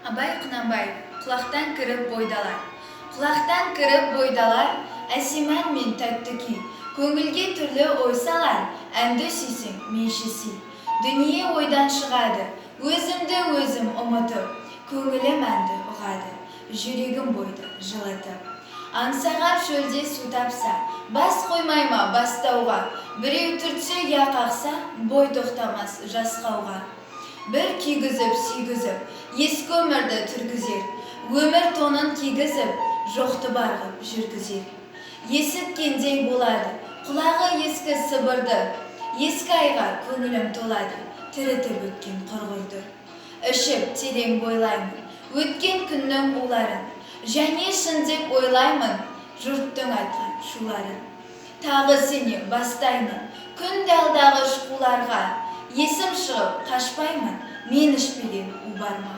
Абай Құнанбаев, «Құлақтан кіріп бойды алар». Құлақтан кіріп бойды алар, әсем ән мен тәтті күй. Көңілге түрлі ой салар, әнді сүйсең, менші сүй. Дүние ойдан шығады, өзімді өзім ұмытып, көңілім әнді ұғады, жүрегім бойды жылытып. Аңсаған шөлде су тапса, бас қоймай ма бастауға, біреу түртсе я қақса, бой тоқтамас жасқауға. Бір күйгізіп, сүйгізіп, ескі өмірді түргізер, өмір тонын кигізіп, жоқты бар ғып жүргізер. Есіткендей болады, құлағы ескі сыбырды, ескі айға көңілім толады, тірітіп өткен құрғырды. Ішіп терең бойлаймын, өткен күннің уларын, және шын деп ойлаймын, жұрттың айтқан шуларын. Тағы сене бастаймын, күнде алдағыш қуларға, есім шығып қашпаймын, мен ішпеген у бар ма?